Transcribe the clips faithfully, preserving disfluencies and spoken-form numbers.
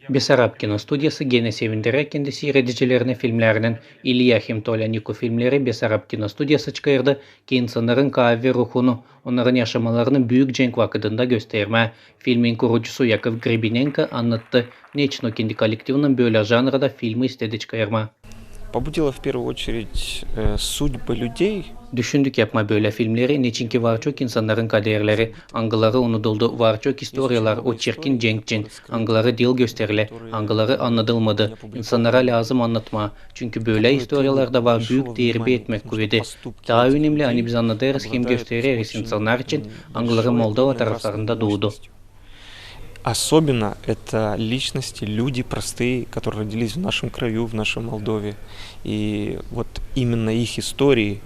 Besarab kinostudiyası genä sevindirä kendi siiredicilerini filmlärinin. İliya hem Tolâ Niku filmleri Besarab kinostudiyası çıkardı, ki insannarın kaavi ruhunu, onnarın yaşamalarını büük cenk vakıdında göstermää. Filmin kurucusu Yakov Gribinenko annattı, neçin o kendi kolektivinnän bölä janrada filmi istedi çıkarmaa. Побудило в первую очередь э, судьбы людей. Düşündük yapmaa bölä filmleri, neçinki var çok insannarın kaderleri, angıları unuduldu, var çok istoriyalar o çirkin cenk için, angıları diil gösterilä, angıları annadılmadı. İnsannara lääzım annatmaa, çünkü bölä istoriyalarda var büük terbiyä etmäk kuvedi. Taa önemli, ani biz annadêrız hem göstereriz insannar için, angıları Moldova taraflarında duudu. Особенно это личности, люди простые, которые родились в нашем краю, в нашей Молдове. И вот именно их истории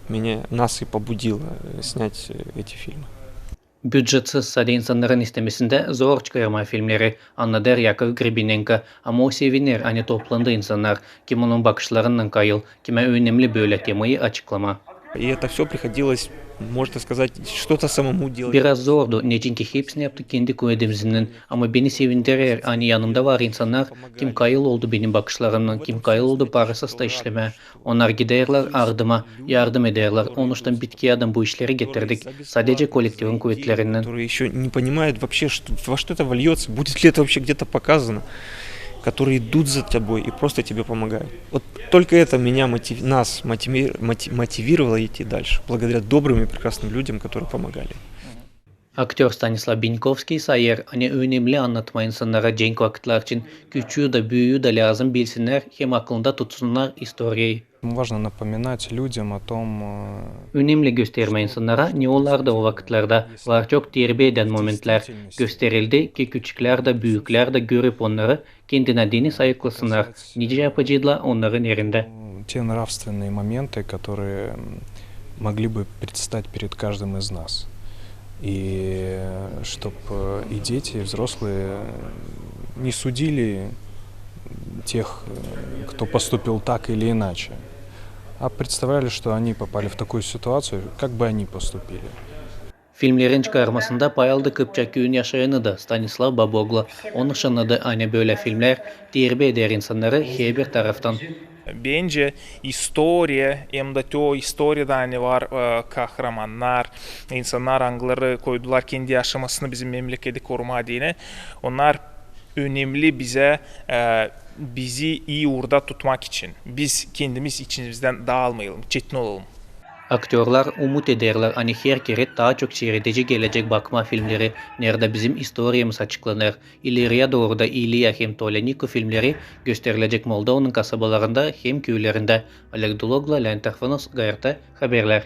меня, нас и побудило э, снять э, эти фильмы. Bücetsiz, sade insannarın istemesindä zor çıkarmaa filmleri, annadêr Yakov Gribinenko, ama o seviner, ani toplandı insannar, kim onun bakışlarınnan kayıl, kimä önemli bölä temayı açıklamaa. И это всё приходилось, можно сказать, что-то самому делать. Biraz zordu, neçinki hepsini yaptık kendi kuvedimizinnän, ama beni sevindirer, ani yanımda var insannar, kim kayıl oldu benim bakışlarımnan, kim kayıl oldu parasız da işlemää. Onnar giderlär ardıma, yardım ederlär. Onuştan bitki adam bu işleri getirdik, sadecä kolektivin kuvetlerinnän. Которые ещё не понимают вообще, что, во что это вольётся, будет ли это вообще где-то показано, которые идут за тобой и просто тебе помогают. Вот только это меня мотив-, нас мотиви-, мотивировало идти дальше, благодаря добрым и прекрасным людям, которые помогали. Aktör Stanislav Binkovskiy sayêr, ani önemli annatmaa insannara cenk vakıtlar için, küçüü dä, büüyü dä lääzım bilsinnär hem aklında tutsunnar istoriyayı. Важно напоминать людям о том, э, Önemli göstermää insannara, ne olardı o vakıtlarda. Var çok terbiyä edän momentlär gösterildi, ki küçüklär dä, büüklär dä görüp onnarı, kendinä deyni sayıklasınnar, nicä yapacıydılar onnarın erindä. Те нравственные моменты, которые могли бы предстать перед каждым из нас. И чтоб и дети, и взрослые не судили тех, кто поступил так или иначе, а представляли, что они попали в такую ситуацию, как бы они поступили. Filmlerin çıkarmasında pay aldı Kıpçak küüyün yaşayanı da, Stanislav Baboglu. Onuşan da ani bölä filmlär terbiyä eder insannarı herbir taraftan. Bence istoriya, hem dä te o istoriyada ani var kahramannar, insannar, angıları koydular kendi yaşamasını bizim memleketi korumaa deyni. Onnar önemli bizä, bizi ii uurda tutmak için. Biz kendimiz içimizdän daalmayalım, çetin olalım. Aktörlar umut ederlär, ani her kerä taa çok siiredicä gelecek bakmaa filmleri, neredä bizim istoriyamız açıklanêr. İleriyä dooru da İliya hem Tolâ Niku filmleri gösterilecek Moldovanın kasabalarında hem küülerindä. Oleg Duloglu, Leonid Tarhunov, GRT Haberlär.